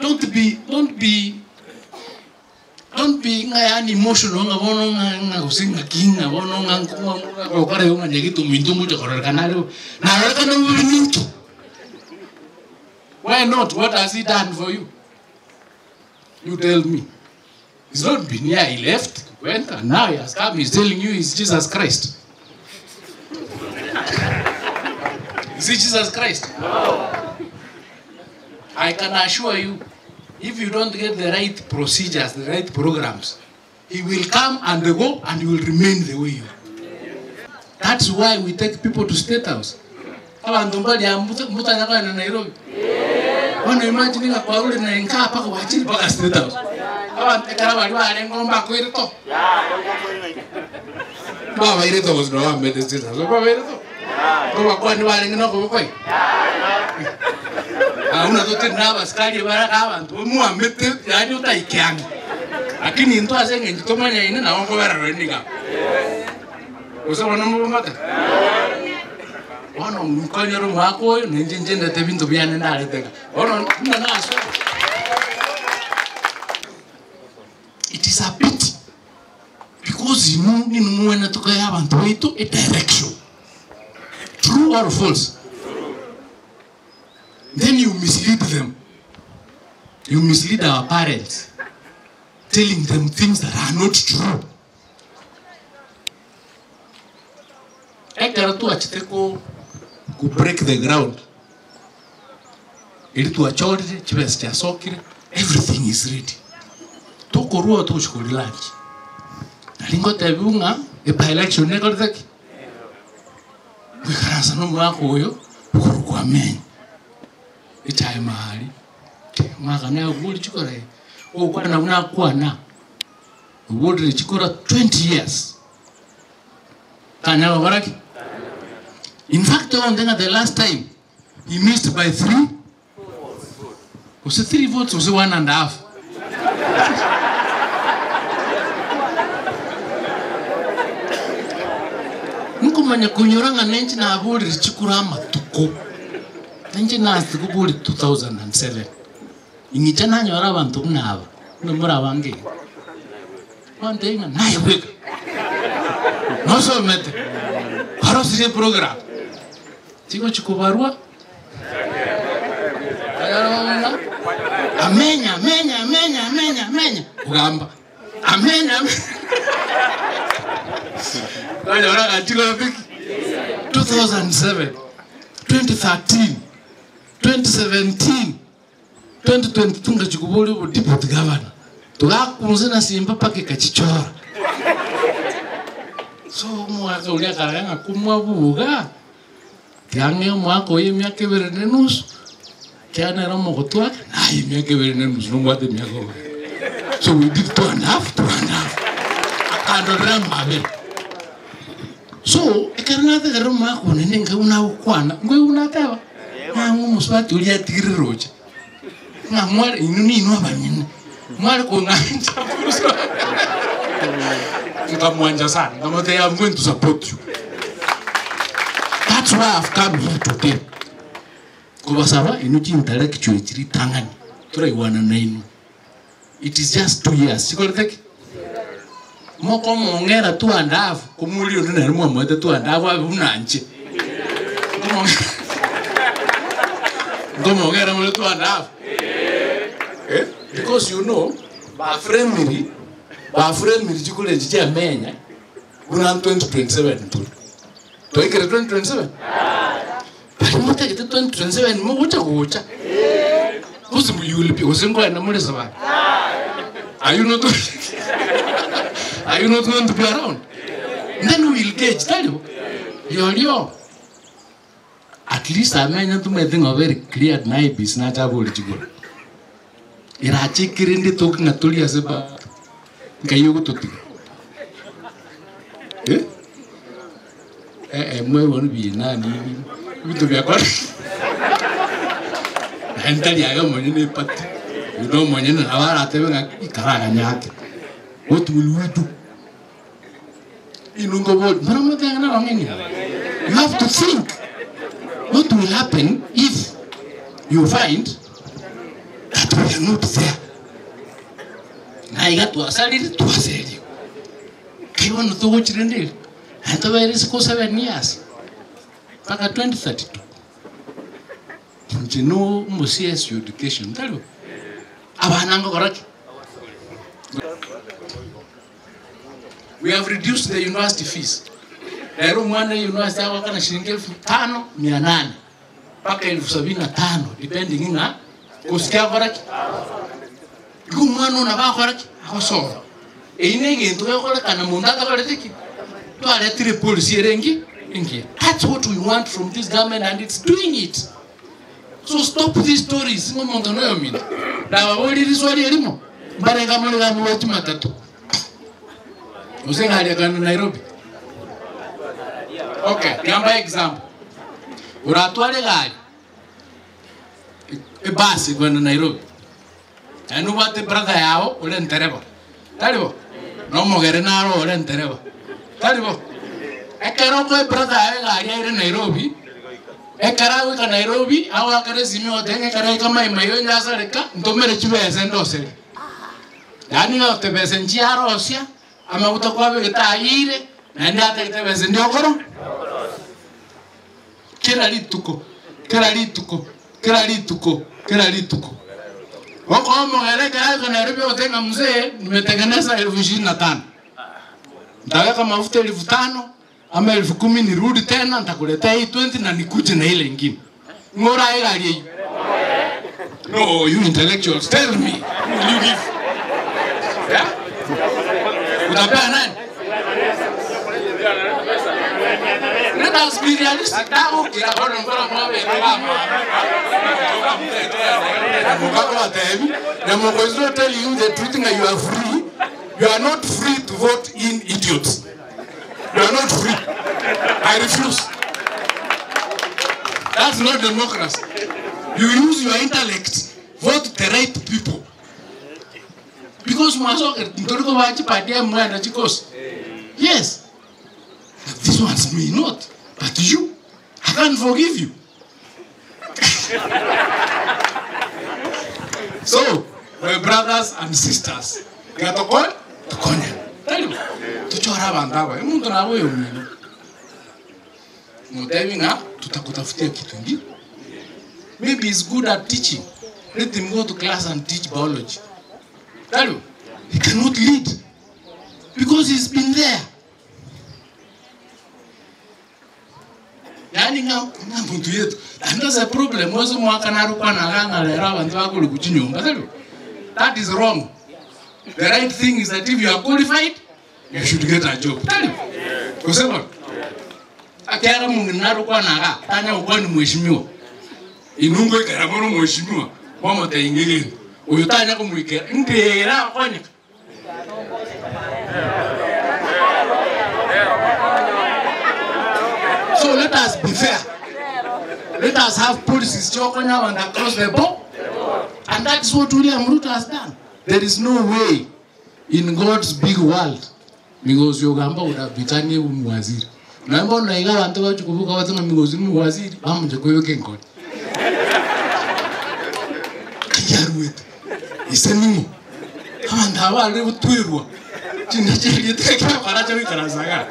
Don't be don't be don't be ng'a yaani emotional ng'a bono ng'a ng'a gose ng'aki ng'a bono ng'a gokora igo ng'a nyagete ominto ngocha kororekana are bo, narorekana bobe ninki? Why not? What has he done for you? You tell me. He's not been here, he left, went, and now he has come, he's telling you he's Jesus Christ. Is he Jesus Christ? No. I can assure you, if you don't get the right procedures, the right programs, he will come and go and you will remain the way you are. That's why we take people to State House. Abanto mbaria motanya kogenda Nairobi. Bono imagine ng'a kwarure na enka mpaka gwachire mpaka State House. Abanto ekero baria barenge oo mbakoire to. Mbabaire to gose nabo bamete State House. Mbabaire to. Nkobakwani barenge na okoboko iga. Ah, buna totari na abasikari bare abanto bamwamete yaani otaike ang'e. Lakini intwe ase eng'encho tomanyaine nabo nkobera rore niga. Gose bono mobomate? Bono nkonyore omwaka oyo, na inche nchendete ebinto biane ndarete iga. Bono buna nasoa, it is a pity because inwe ninwe mogwenerete koa abanto baito a direction. True or false? Then you mislead them, you mislead our parents, telling them things that are not true. Ekero twachete ko ko break the ground, erio twachorire, chibesa chiasokire, everything is ready. Tokorwa oo togochia ko relaunch. Nari ngotebiwa ng'a e by election nekorete ki? Goikaransa na omwaka oyo, okorokwa amenya, echae mahali, omwaka nagure chikora iga, ogokwana buna akwana. Oborire chikura 20 years tanya gokora ki? In fact onde ng'a the last time he missed by 3 gose 3 votes gose 1 and a half. Nkomanya konyora ng'a nenche naborire chikura amatuko, ninche nase kobori 2007. Ing'iche nanyore abanto buna aba, buna more abange iga. Gwantebia ng'a naye bweka nosomete, kwarosirie eprogram, chigochi kobarwa, ng'a amenya amenya amenya amenya amenya, kogamba amenya amenya kwanyora ng'a chigombe ki? 2007, 2013, 2017. 2022 ngachia koboria obo deputy governor togakunse na simba mpaka ekachichora so omwaka oria akarora ng'a komwabuga tiga ng'e omwaka oyo emiaka ebere na enusu ekiagera nere omogotu ake naye emiaka ebere na enusu nobwate emiaka obere so we did two and half two and half akandorera amabera so ekero nategerera omwaka one ninka buna agokwana nkoigwa nateba. Nang'o omosubati oria atigire roche, ng'a mware inwe ninwe abanyene, mware kong'ancha bosa. Nkamwancha sana, nkamotebia I'm going to support you. That's why I've come here today, kobasaba inwe chintellectual echi ritang'ani, toraigwana nainwe. It is just 2 years, chikorete ki? Mokomong'era two and half, komoria onde nere mwamoete two and half abe buna inche. Nkomong'era more two and half? Eh? Because you know, baframiri, baframiri chikura echi chiamenya buna 2027 tore. Twaikire 2027? Baria motagete 2027 mogocha gocha. Gose you will be gose nkoenda more sabare. Are you not are you not going to be around? Then we will gauge tari bo. Rirorio at least amenya ntomanyete ng'a very clear na IEBC nache abore chikura. Erache kerende toki ng'a tori ase ba nkai ogototiga. Eh? Eh, mwaigwa binani ebinto biakora naende tari aye omonyene epati oyo na omonyene nabo aratebe ng'a ikaraganya ake what will we do? Inwe nkobori mbara motebe ng'a nabang'aini you have to think what will happen if you find that. we are not there. Na iga twasarire twaserio. Ki bono togochi rende eri? Naende tobeire isiko 7 years mpaka 2032. Inche no omo CS education tari bo? Abana ngokora ki? We have reduced the university fees. Rero omwana e university agoakana shilingi 5800 mpaka 75,000 depending ng'a kosi akora ki. Igo omwana one nabo akora ki? Agosoma. Eyio na egento gekorekana monto atakorete ki? Twaretire policy ere engiya engiya. That's what we want from this government and it's doing it. So stop these stories ng'a omonto noyominto. Nababorie riswali erimo, mbarenge more iga abwo Jumatatu gose egari ekogenda Nairobi? Okay, tiga mbae example. Oratware egari, ebus ekogenda Nairobi, naende nobwate ebrother yago ore entereba, tari bo? Na omogere naro ore entereba, tari bo? Ekero okoa ebrother yago egari aire Nairobi, ekero agoika Nairobi, agoakera esimi ogoteba ng'a ekero aika Mai Mahiu onye asareka, ntomere chibesa ndoseri. Yaani ng'a gotebesa nchiarosia, amaguta kwabegete ayire, naende atagete ebesa endi okoro kera rituko, kera rituko, kera rituko, kera rituko. Okoa omogere ekero aika Nairobi ogoteba ng'a mzee nimetengeneza elfu ishirini na tano, ntaweka mafuta 5000 ama 10,000 nirudi tena ntakuletea hii 20 na nikuje na ile ingine. Ng'o orae egari eyio? No, you intellectuals, tell me, who will you give? Yeah? Utapea nani? Let us be realistic. Tagokira bono nkora mwabete Mukabatebi, Nyamoko is not telling you the truth that you are free. You are not free to vote in idiots. You are not free. I refuse. That's not democracy. You use your intellect, vote the right people. Because mwasoke ntoriko bachipatia mwenda chikosi. Yes. But these ones may not. But you, I can't forgive you. So, my brothers and sisters, gatokon tukonya. Tari tuchora abantu aba. Omuntu nabo oyo omino. Mutebi ng'a tutakutafutia kitu ingine. Maybe he's good at teaching. Let him go to class and teach biology. Tell you, he cannot lead because he's been there. Yani ng'a ng'a muntu yetu. And that's a problem. Mwezi mwaka narukwa na lero abantu bakuri kuchinyumba. Tell you, that is wrong. The right thing is that if you are qualified, you should get a job. Tell you. Kusema akera mungu narukwa naga tanya ukwani mheshimiwa. Inungo ikera mono mheshimiwa. Mama taingigeni. Uyu tanya kumwikera. Ndera kwanyika. So let us be fair. Let us have policies chokonya and across the board. And that's what William Ruto has done. There is no way in God's big world Migosi Ogamba would have become muwaziri. Naomba naiga bantu bachukubuka batunga Migosi ni muwaziri bamunje kuyoke nkoni. Kiyaruete. Ise ningo. Abantu abale butwirwa. China chiri tekya karacha bikarasaga.